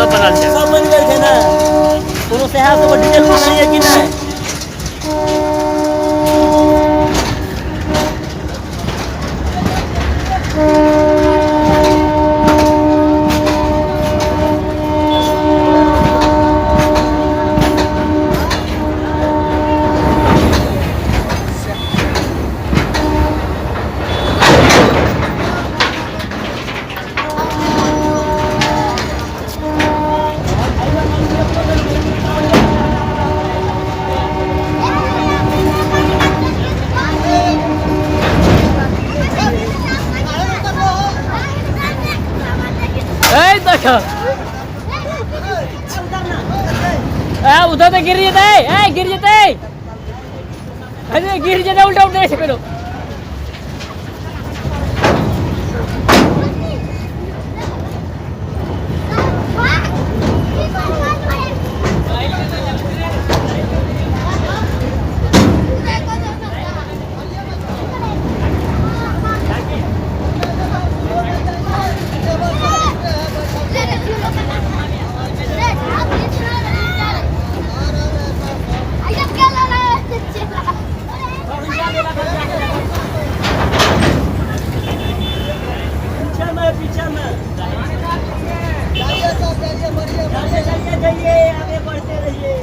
सब बनल छै। सब बनि गेल छै ने? कोनो साहेब सबके डिटेल मांगलियै कि नहि? ए देख, ए उधर तो गिर जेतै, ए गिर जेतै, अरे गिर जेतै, उल्टा उल्टा छै कोनो। पीछे में, पीछे में जाइए, जाइए, जाइए, आगे बढ़ते रहिए।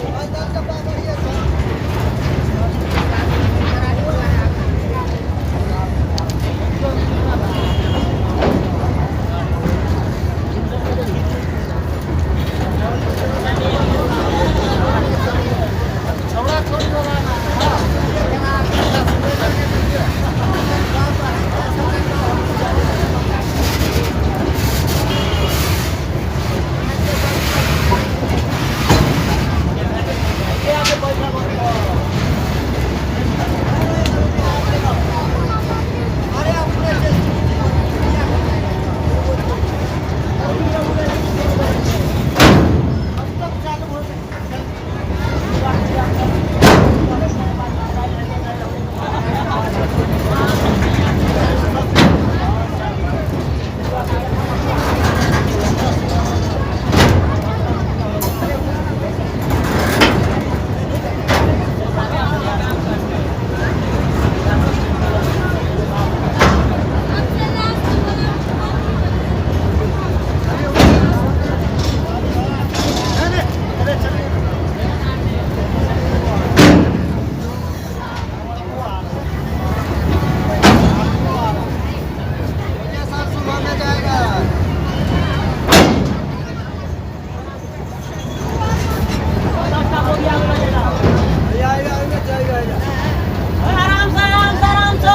आराम से, आराम से, आराम से,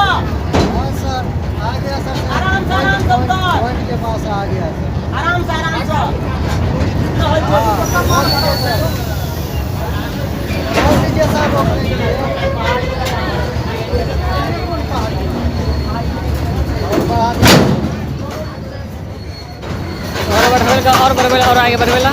आराम से, आराम से उतर। के पास आ गया सर। आराम से, आराम से। हाँ, बोल दीजिए सर, बोल दीजिए साहब रोकने के लिए। और बढ़ा दीजिए। और बढ़बेला, और बढ़बेला, और आगे बढ़बेला।